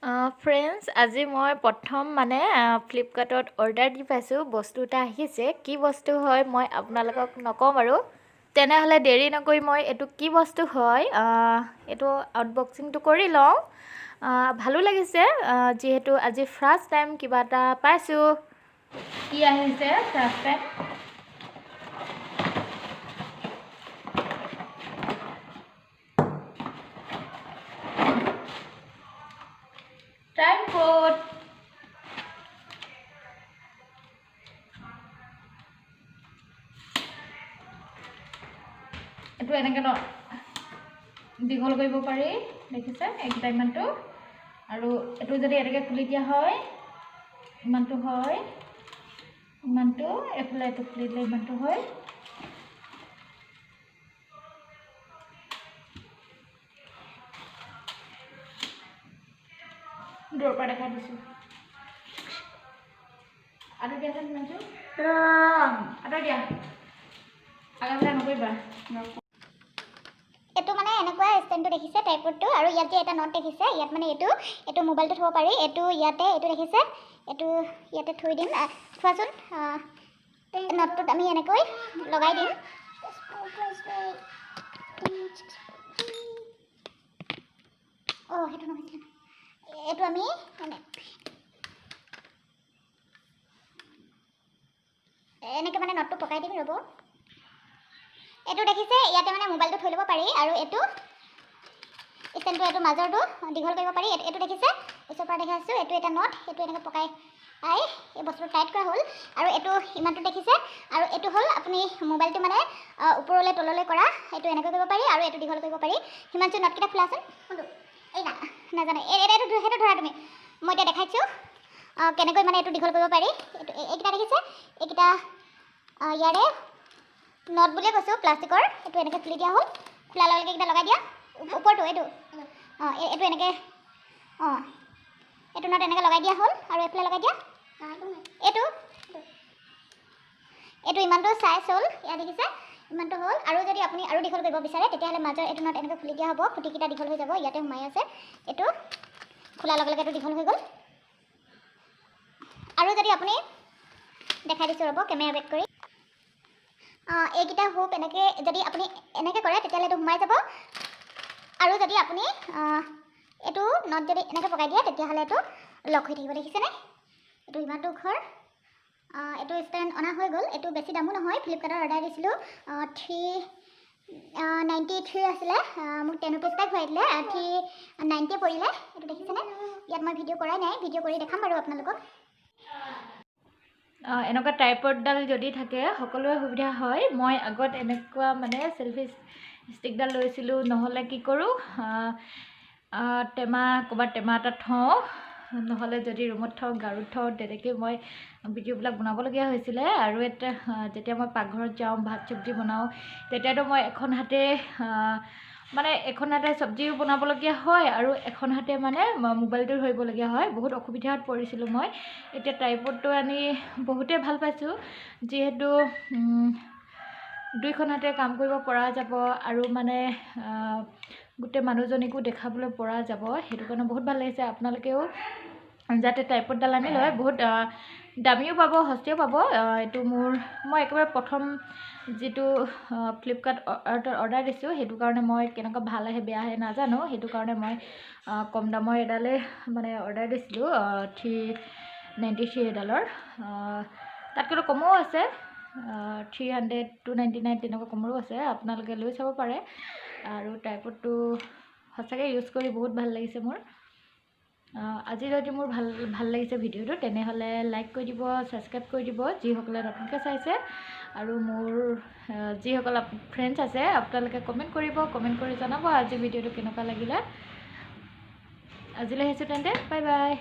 Friends, আজি মই প্ৰথম মানে ফ্লিপকাৰ্টত অৰ্ডাৰ দি পাইছোঁ। বস্তু এটা আহিছে, কি বস্তু হয় মই আপোনালোকক নকওঁ বাৰু। তেনেহ'লে দেৰি নকৰি মই এইটো কি বস্তু হয় এইটো আনবক্সিংটো কৰি লওঁ। ভালো লাগিছে, যিহেতু আজি ফাৰ্ষ্ট টাইম কিবা এটা পাইছোঁ। কি আহিছে ফাৰ্ষ্ট টাইম? ট্ৰাইপড। এইটো এনেকৈ ন দীঘল কৰিব পাৰি, দেখিছে এইকেইটা ইমানটো। আৰু এইটো যদি এনেকৈ খুলি দিয়া হয় ইমানটো হয়, ইমানটো এইফালে এইটো খুলি দিলে ইমানটো হয়। দূৰৰ পৰা দেখাই দিছোঁ। আঁতৰি দিয়াচোন হিমাংশু, আঁতৰি দিয়া, আগৰবিলাক নকৰিবা। এইটো মানে এনেকুৱা ষ্টেণ্ডটো দেখিছে ট্ৰাইপডটো, আৰু ইয়াত যে এটা not দেখিছে, ইয়াত মানে এইটো এইটো মোবাইলটো থ'ব পাৰি। এইটো ইয়াতে এইটো দেখিছে, এইটো ইয়াতে থৈ দিম। থোৱাচোন, নটটোত আমি এনেকৈ লগাই দিম। অঁ, সেইটো নহৈছিলে। এইটো আমি মানে এনেকৈ মানে নটটো পকাই দিম, ৰ'ব। এইটো দেখিছে, ইয়াতে মানে মোবাইলটো থৈ ল'ব পাৰি। আৰু এইটো ষ্টেণ্ডটো এইটো মাজৰটো দীঘল কৰিব পাৰি। এইটো দেখিছে, ওচৰৰ পৰা দেখাইছোঁ, এইটো এটা not, এইটো এনেকৈ পকাই আই এই বস্তুটো টাইট কৰা হ'ল। আৰু এইটো ইমানটো দেখিছে। আৰু এইটো হ'ল আপুনি মোবাইলটো মানে ওপৰলৈ তললৈ কৰা, এইটো এনেকৈ কৰিব পাৰি। আৰু এইটো দীঘল কৰিব পাৰি। সিমানটো নটকেইটা খোলাচোন। কোনটো? এই না নাজানো, এইটো সেইটো ধৰা তুমি, মই এতিয়া দেখাইছোঁ কেনেকৈ মানে এইটো দীঘল কৰিব পাৰি। এইটো এইকেইটা দেখিছে, এইকেইটা ইয়াৰে not বুলিয়ে কৈছোঁ, প্লাষ্টিকৰ। এইটো এনেকৈ খুলি দিয়া হ'ল, খোলাৰ লগে লগে এইকেইটা লগাই দিয়া। ওপৰটো এইটো, অঁ, এইটো এনেকৈ, অঁ, এইটো not এনেকৈ লগাই দিয়া হ'ল। আৰু এইফালে লগাই দিয়া এইটো, এইটো ইমানটো চাইজ হ'ল, ইয়াত দেখিছে ইমানটো হ'ল। আৰু যদি আপুনি আৰু দীঘল কৰিব বিচাৰে তেতিয়াহ'লে মাজৰ এইটো not এনেকৈ খুলি দিয়া হ'ব, খুঁটিকেইটা দীঘল হৈ যাব, ইয়াতে সোমাই আছে। এইটো খোলাৰ লগে লগে এইটো দীঘল হৈ গ'ল। আৰু যদি আপুনি দেখাই দিছোঁ, ৰ'ব কেমেৰা বেক কৰি। এইকেইটা হুপ এনেকৈ যদি আপুনি এনেকৈ কৰে তেতিয়াহ'লে এইটো সোমাই যাব। আৰু যদি আপুনি এইটো not যদি এনেকৈ পকাই দিয়ে তেতিয়াহ'লে এইটো লক হৈ থাকিব, দেখিছেনে? এইটো ইমানটো ঘৰ। এইটো ষ্টেণ্ড অনা হৈ গ'ল। এইটো বেছি দামো নহয়, ফ্লিপকাৰ্টত অৰ্ডাৰ দিছিলোঁ, 393 আছিলে, মোক 10 ৰুপিজ এটা ঘূৰাই দিলে, 390 পৰিলে। এইটো দেখিছেনে? ইয়াত মই ভিডিঅ' কৰাই নাই, ভিডিঅ' কৰি দেখাম বাৰু আপোনালোকক। এনেকুৱা ট্ৰাইপডডাল যদি থাকে সকলোৰে সুবিধা হয়। মই আগত এনেকুৱা মানে চেলফি ষ্টিকডাল লৈছিলোঁ, নহ'লে কি কৰোঁ, টেমা ক'ৰবাত টেমা এটা থওঁ, নহ'লে যদি ৰুমত থওঁ গাৰুত থওঁ, তেনেকৈ মই ভিডিঅ'বিলাক বনাবলগীয়া হৈছিলে। আৰু এটা যেতিয়া মই পাকঘৰত যাওঁ ভাত চব্জি বনাওঁ, তেতিয়াতো মই এখন হাতে মানে এখন হাতে চব্জিও বনাবলগীয়া হয় আৰু এখন হাতে মানে মোবাইলটো ধৰিবলগীয়া হয়, বহুত অসুবিধাত পৰিছিলোঁ মই। এতিয়া ট্ৰাইপডটো আনি বহুতেই ভাল পাইছোঁ, যিহেতু দুইখন হাতে কাম কৰিব পৰা যাব আৰু মানে গোটেই মানুহজনীকো দেখাবলৈ পৰা যাব, সেইটো কাৰণে বহুত ভাল লাগিছে। আপোনালোকেও যাতে ট্ৰাইপডডাল আনি লয়, বহুত দামীও পাব সস্তীও পাব। এইটো মোৰ মই একেবাৰে প্ৰথম যিটো ফ্লিপকাৰ্ট অৰ্ডাৰ দিছোঁ, সেইটো কাৰণে মই কেনেকুৱা ভাল আহে বেয়া আহে নাজানো, সেইটো কাৰণে মই কম দামৰ এডালেই মানে অৰ্ডাৰ দিছিলোঁ, 393 এডালৰ। তাতকৈতো কমো আছে, 300 299 তেনেকুৱা কমৰো আছে, আপোনালোকে লৈ চাব পাৰে। আৰু ট্ৰাইপডটো সঁচাকৈ ইউজ কৰি বহুত ভাল লাগিছে মোৰ। আজি যদি মোৰ ভাল ভাল লাগিছে ভিডিঅ'টো তেনেহ'লে লাইক কৰি দিব, ছাবস্ক্ৰাইব কৰি দিব যিসকলে নতুনকৈ চাইছে। আৰু মোৰ যিসকল ফ্ৰেণ্ডছ আছে আপোনালোকে কমেণ্ট কৰিব, কমেণ্ট কৰি জনাব আজি ভিডিঅ'টো কেনেকুৱা লাগিলে। আজিলৈ আহিছোঁ তেন্তে, বাই বাই।